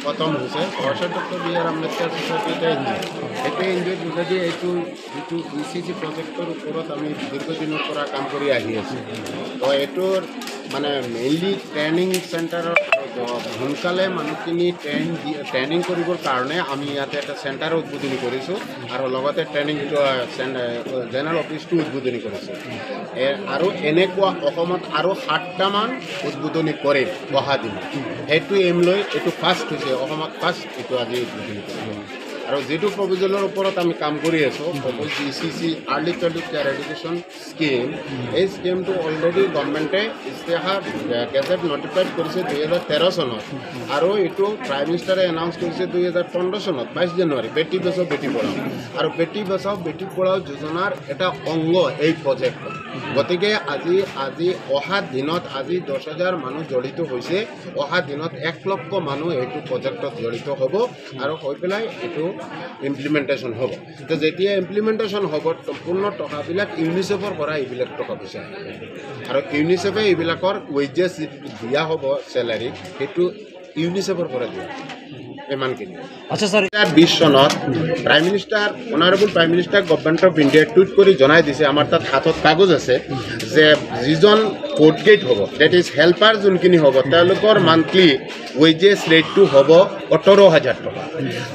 খতম হৈছে। Professor doctor B R Ambedkar society এটা এন জি অ'। সেইটো এন জি অ'ৰ যোগেদি এইটো যিটো ই চি জি প্ৰজেক্টৰ ওপৰত আমি দীৰ্ঘদিনৰ পৰা কাম কৰি আহি আছোঁ। তো এইটোৰ মানে মেইনলি ট্ৰেইনিং চেণ্টাৰৰ সোনকালে মানুহখিনি ট্ৰেইনিং কৰিবৰ কাৰণে আমি ইয়াতে এটা চেণ্টাৰ উদ্বোধনী কৰিছোঁ আৰু লগতে ট্ৰেইনিং জেনেৰেল অফিচটো উদ্বোধনী কৰিছোঁ। আৰু এনেকুৱা অসমত আৰু 7টামান উদ্বোধনী কৰিম অহা দিনত। সেইটো এইম লৈ এইটো ফাৰ্ষ্ট হৈছে, অসমত ফাৰ্ষ্ট এইটো আজি উদ্বোধনী কৰিম। আৰু যিটো প্ৰপ'জেলৰ ওপৰত আমি কাম কৰি আছোঁ, propose ECC, Early Childhood Care Education Scheme, এই স্কীমটো অলৰেডি গভমেণ্টে ইস্তেহাৰ গেজেট নটিফাইড কৰিছে 2013 চনত আৰু এইটো প্ৰাইম মিনিষ্টাৰে এনাউন্স কৰিছে 2015 চনত 22 জানুৱাৰী, বেটী বচাও বেটী পঢ়াও। আৰু বেটী বচাও বেটী পঢ়াও যোজনাৰ এটা অংগ এই প্ৰজেক্টটো। গতিকে আজি অহা দিনত, আজি 10,000 মানুহ জড়িত হৈছে, অহা দিনত 1 লক্ষ মানুহ এইটো প্ৰজেক্টত জড়িত হ'ব আৰু হৈ পেলাই এইটো ইমপ্লিমেণ্টেশ্যন হ'ব। তো যেতিয়া ইমপ্লিমেণ্টেশ্যন হ'ব, সম্পূৰ্ণ টকাবিলাক ইউনিচেফৰ পৰা এইবিলাক টকা পইচা আহিব আৰু ইউনিচেফে এইবিলাকৰ ৱেজেছ যিটো দিয়া হ'ব, চেলাৰী, সেইটো ইউনিচেফৰ পৰা দিয়া হ'ব। ইমানখিনি। আচ্ছা ছাৰ। 2020 চনত Prime Minister, Honourable Prime Minister, Government of ইণ্ডিয়াই টুইট কৰি জনাই দিছে, আমাৰ তাত হাতত কাগজ আছে, যে যিজন ফ'ৰ্থ গ্ৰেড হ'ব, that is helper যোনখিনি হ'ব, তেওঁলোকৰ মান্থলি ৱেজেছ ৰেটটো হ'ব 18,000 টকা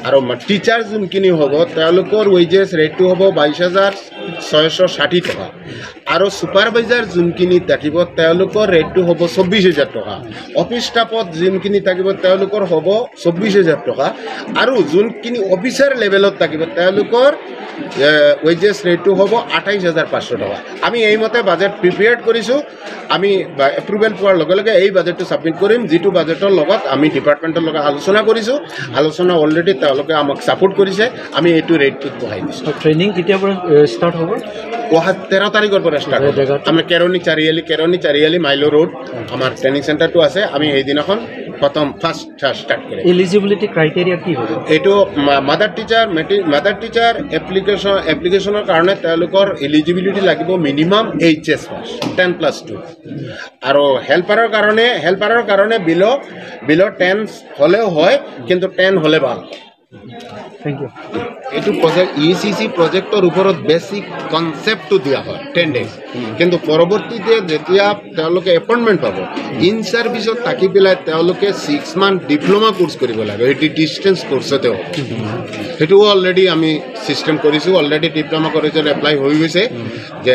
আৰু টিচাৰ যোনখিনি হ'ব, তেওঁলোকৰ ৱেজেছ ৰেটটো হ'ব 22,660 টকা আৰু ছুপাৰভাইজাৰ যোনখিনি থাকিব, তেওঁলোকৰ ৰেটটো হ'ব 24,000 টকা। অফিচ ষ্টাফত যোনখিনি থাকিব, তেওঁলোকৰ হ'ব 24,000 টকা আৰু যোনখিনি অফিচাৰ লেভেলত থাকিব, তেওঁলোকৰ ৱেজেছ ৰেটটো হ'ব 28,500 টকা। আমি এইমতে বাজেট প্ৰিপেয়াৰ্ড কৰিছোঁ। আমি এপ্ৰুভেল পোৱাৰ লগে লগে এই বাজেটটো ছাবমিট কৰিম, যিটো বাজেটৰ লগত আমি ডিপাৰ্টমেণ্টৰ লগত আলোচনা কৰিছোঁ। আলোচনা অলৰেডি তেওঁলোকে আমাক ছাপোৰ্ট কৰিছে। আমি এইটো ৰেটটোত বহাই দিছোঁ। ট্ৰেইনিং কেতিয়াৰ পৰা ষ্টাৰ্ট হ'ব? অহা 13 তাৰিখৰ পৰা ষ্টাৰ্ট হ'ব। জেগাটো? আমাৰ কেৰণী চাৰিআলি, মাইল' ৰোড, আমাৰ ট্ৰেইনিং চেণ্টাৰটো আছে। আমি সেইদিনাখন প্ৰথম ফাৰ্ষ্ট ষ্টাৰ্ট কৰিম। এলিজিবিলিটি ক্ৰাইটেৰিয়া কি হ'ব? এইটো মাদাৰ টিচাৰ এপ্লিকেশ্যনৰ কাৰণে তেওঁলোকৰ এলিজিবিলিটি লাগিব মিনিমাম HS পাছ, 10+2 আৰু হেল্পাৰৰ কাৰণে বিল' 10 হ'লেও হয়, কিন্তু 10 হ'লে ভাল। Thank U. এইটো প্ৰজেক্ট, ই চি চি প্ৰজেক্টৰ ওপৰত বেছিক কনচেপ্টটো দিয়া হয় 10 ডেইজ। কিন্তু পৰৱৰ্তীতে যেতিয়া তেওঁলোকে এপইণ্টমেণ্ট পাব, ইন ছাৰ্ভিচত থাকি পেলাই তেওঁলোকে 6 মান্থ ডিপ্ল'মা কোৰ্চ কৰিব লাগে। সেইটো ডিষ্টেঞ্চ কোৰ্চতে হ'ব। সেইটোও অলৰেডি আমি চিষ্টেম কৰিছোঁ। অলৰেডি ডিপ্ল'মা কলেজত এপ্লাই হৈ গৈছে, যে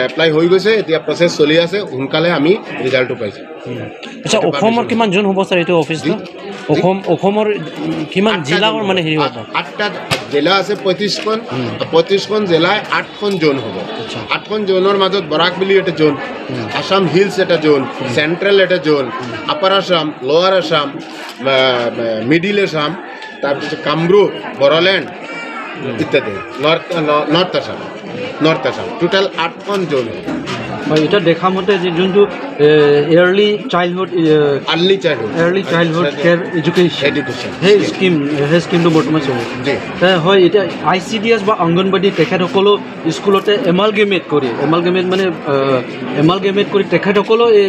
এপ্লাই হৈ গৈছে, এতিয়া প্ৰচেছ চলি আছে। সোনকালে আমি ৰিজাল্টটো পাইছোঁ। আচ্ছা, অসমৰ কিমান জোন হ'ব ছাৰ এইটো অফিচটো? অসমৰ কিমান জিলাৰ মানে হেৰি হ'ব? আঠটা জিলা আছে, 35খন। 35খন জিলাই আঠখন জোন হ'ব। আঠখন জোনৰ মাজত বৰাক ভেলী এটা জোন, আছাম হিলছ এটা জোন, চেণ্ট্ৰেল এটা জোন, আপাৰ আছাম, লোৱাৰ আছাম, মিডিল আছাম, তাৰপিছত কামৰূপ, বড়োলেণ্ড ইত্যাদি, নৰ্থ আছাম, টোটেল আঠখন জোন হ'ব। হয়, এতিয়া দেখা মতে যে যোনটো early childhood early childhood early childhood care education education সেই স্কিমটো বৰ্তমান চলি হয়। এতিয়া আই চি ডি এছ বা অংগনবাদী তেখেতসকলেও স্কুলতে এমালগেমেট কৰি, এমালগেমেট মানে এমালগেমেট কৰি তেখেতসকলেও এই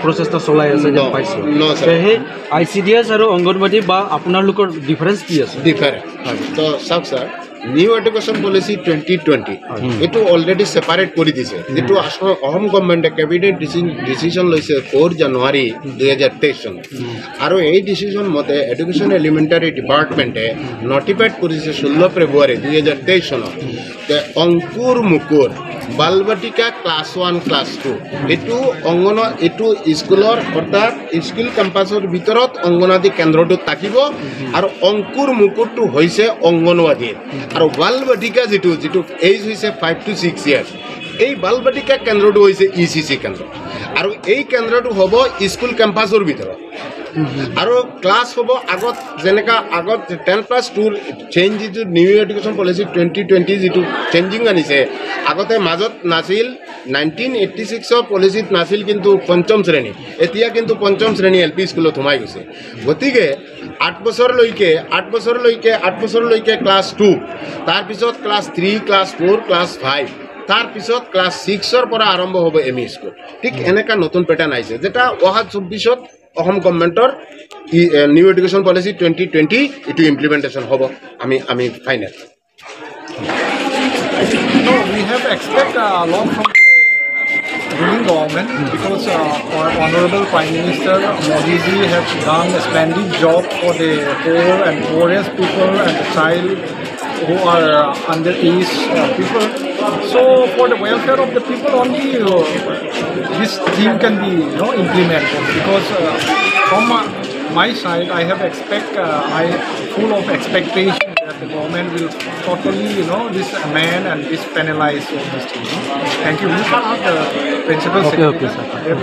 প্ৰচেষ্টা চলাই আছে যেন পাইছোঁ। No, sir. সেই I C D S আৰু অংগনবাদী বা আপোনালোকৰ ডিফাৰেঞ্চ কি আছে? ডিফাৰেণ্ট তো চাওক sir, New Education Policy 2020, এইটো অলৰেডি ছেপাৰেট কৰি দিছে। যিটো অসম গভমেণ্টে কেবিনেট ডিচিশ্যন লৈছে 4 জানুৱাৰী 2023 চনত আৰু এই ডিচিশ্যন মতে এডুকেশ্যন এলিমেণ্টাৰী ডিপাৰ্টমেণ্টে নটিফাইড কৰিছে 16 ফেব্ৰুৱাৰী 2023 চনত যে অংকুৰ মুকুৰ, বালবাটিকা ক্লাছ 1, ক্লাছ 2, এইটো স্কুলৰ, অৰ্থাৎ স্কুল কেম্পাছৰ ভিতৰত অংগনৱাদী কেন্দ্ৰটো থাকিব আৰু অংকুৰ মুকুৰটো হৈছে অংগনৱাদীৰ আৰু বালবাটিকা যিটো এইজ হৈছে 5 টু 6 ইয়াৰ্ছ, এই বালবাটিকা কেন্দ্ৰটো হৈছে ই চি চি কেন্দ্ৰ আৰু এই কেন্দ্ৰটো হ'ব স্কুল কেম্পাছৰ ভিতৰত আৰু ক্লাছ হ'ব আগত যেনেকা আগত 10+2ৰ চেঞ্জ, যিটো নিউ এডুকেশ্যন পলিচি 2020 যিটো চেঞ্জিং আনিছে, আগতে মাজত নাছিল, 1986ৰ পলিচিত নাছিল কিন্তু পঞ্চম শ্ৰেণী, এতিয়া কিন্তু পঞ্চম শ্ৰেণী এল পি স্কুলত সোমাই গৈছে। গতিকে 8 বছৰলৈকে ক্লাছ 2, তাৰপিছত ক্লাছ 3, ক্লাছ 4, ক্লাছ 5, তাৰপিছত ক্লাছ 6ৰ পৰা আৰম্ভ হ'ব এম ই স্কুল। ঠিক এনেকুৱা নতুন পেটাৰ্ণ আহিছে, যেটা অহা 24ত অসম গভমেণ্টৰ New Education Policy 2020 এইটো ইমপ্লিমেণ্টেশ্যন হ'ব। আমি final. No, we have expect a lot from the ruling government because our honorable Prime Minister Modi ji has done a splendid job for the poor and poorest people and the child who are underage people. So for the welfare of the people only, this thing can be implemented, because from my side I have expect I full of expectation that the government will totally this amend and this penalize all this thing. Thank you. You can ask the principal secretary. Okay, sir.